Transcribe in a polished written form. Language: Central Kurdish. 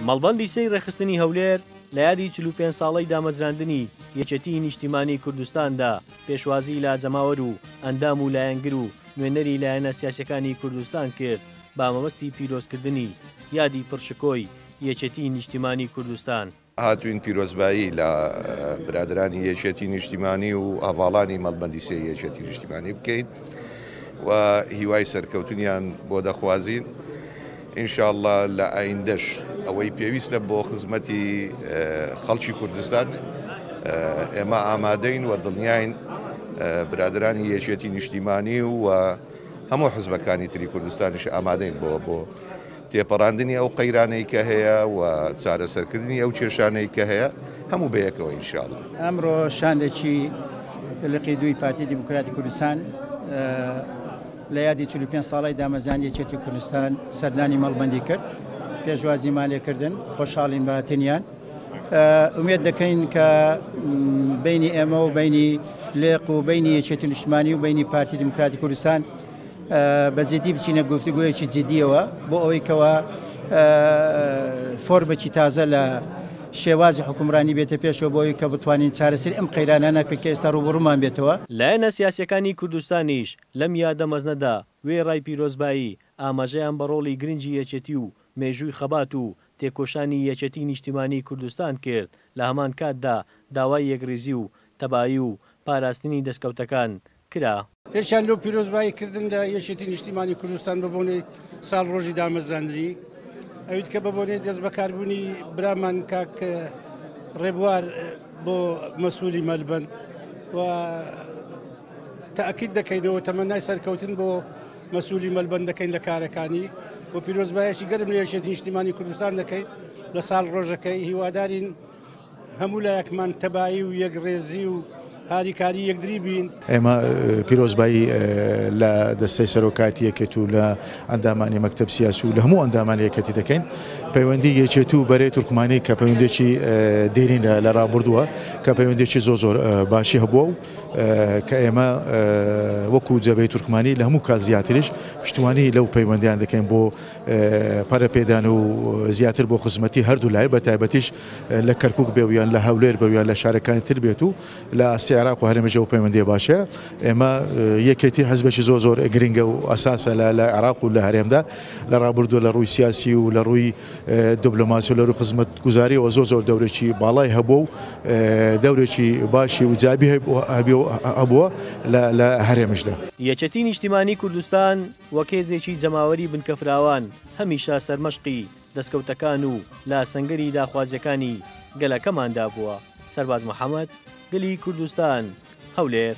مەڵبەندی سێی ڕێکخستنی هەولێر لە یادی 45 ساڵەی دامەزراندنی یەکێتیی نیشتیمانیی کوردستاندا پێشوازیی لە جەماوەر و ئەندام و لایەنگر و نوێنەری لایەنە سیاسیەکانی کوردستان کرد بە مەبەستی پیرۆزکردنی یادی پڕ شکۆی یەکێتیی نیشتیمانیی کوردستان. هاتووین پیرۆزبایی لە برادەرانی یەکێتی نیشتیمانی و هەڤاڵانی مەڵبەندی سێی یەکێتی نیشتیمانی بکەین و هیوای سەرکەوتنیان بۆ دەخوازین. ان شاء اللە لە ئایندەش ئەوەی پێویستە بۆ خزمەتی خەڵکی کوردستان ئێمە ئامادەین و دڵنیاین برادەرانی یەکێتی نیشتیمانی و هەموو حزبەکانی تری کوردستانیش ئامادەین بۆ بۆ تێپەڕاندنی ئەو قەیرانەی کە هەیە و چارەسەرکردنی ئەو کێشانەی کە هەیە هەموو بەیەکەوە ان شاء اللە. ئەمڕۆ شاندێکی لقی دووی پارتی دیموکراتی کوردستان لە یادی 45 ساڵی دامەزرانی یەکێتی کوردستان سەردانی مەڵبەندی کرد پێشوازیمان لێکردن خۆشحاڵین بە هاتنیان ئومێد دەکەین کە بینی ئێمە و بینی لێق و بینی یەکێتی نیشتمانی و بینی پارتی دیموکراتی کوردستان بە جدی بچینە گفتوگۆیەکی جدیەوە بۆ ئەوەی کەوا فۆرمێکی تازە لە شێوازی حکومڕانی بێتە پێشەوە بۆ ئەوەی کە بتوانین چارەسەری ئەم قەیرانانە بکەین کە ئێستا ڕووبەڕوومان بێتەوە. لایەنە سیاسیەکانی کوردستانیش لەم یادە مەزنەدا وێڕای پیرۆزبایی، ئاماژەیان بە ڕۆڵی گرنگی یەکێتی و مێژووی خەبات و تێکۆشانی یەکێتی نیشتیمانی کوردستان کرد، لە هەمان کاتدا داوای یەکڕیزی و تەبایی و پاراستنی دەستکەوتەکان کرا. یەکیان لۆ پیرۆزبایی کردن لە یەکێتی نیشتیمانی کوردستان بە بۆنەی ساڵ ڕۆژی دامەزراندنی، ئەوی دیکە بە بۆنەی دەست بەکاربوونی برامان کاک ڕێبوار بۆ مەسوولی مەلبەند و تەئکید دەکەینەوە تەمەنای سەرکەوتن بۆ مەسوولی مەلبەند دەکەین لە کارەکانی و پیرۆزبایەکی گەرم لە یەکێتی نیشتیمانی کوردستان دەکەین لە ساڵ ڕۆژەکەی هیوادارین هەموو لایەکمان تەبایی و یەکڕێزی و هاریکاری یەکدری بین. ئێمە پیرۆزبایی لە دەستەی سەرۆکایەتی یەکێتی و لە ئەندامانی مەکتەب سیاسی و لە هەموو ئەندامانی یەکێتی دەکەین. پەیوەندی یەکێتی و بەرەی تورکمانی کە پەیوەندیەکی دێرینە لە ڕابردووە کە پەیوەندیەکی زۆر زۆر باشی هەبووە و کە ئێمە وەکو جەبهەی تورکمانی لە هەموو کات زیاتریش پشتیوانی لەو پەیوەندیان دەکەین بۆ پەرەپێدان و زیاتر بۆ خزمەتی هەردوو لای بە تایبەتیش لە کەرکوک بێ و یان لە هەولێر بێ و یان لە شارەکانی تر بێت و لە ئاستی عێراق و هەرێمیش ئەو پەیوەندیە باشەیە ئێمە یەکێتی حزبێکی زۆر زۆر گرنگە و ئەساسە لە لە عێراق و لە هەرێمدا لە ڕابردوو لە ڕووی سیاسی و لە ڕووی دبلۆماسی و لە ڕووی خزمەتگوزاریەوە زۆر زۆر دەورێکی باڵای هەبووە و دەورێکی باشی و جابی هەبووە لە هەرێمشدا. یەکێتی نیشتیمانی کوردستان وەک هێزێکی جەماوەری بنکەفراوان هەمیشە سەرمەشقی دەستکەوتەکان و لە سەنگەری داخوازیەکانی گەلەکەماندا بووە. سەرباز محەمەد، گەلی کوردستان، هەولێر.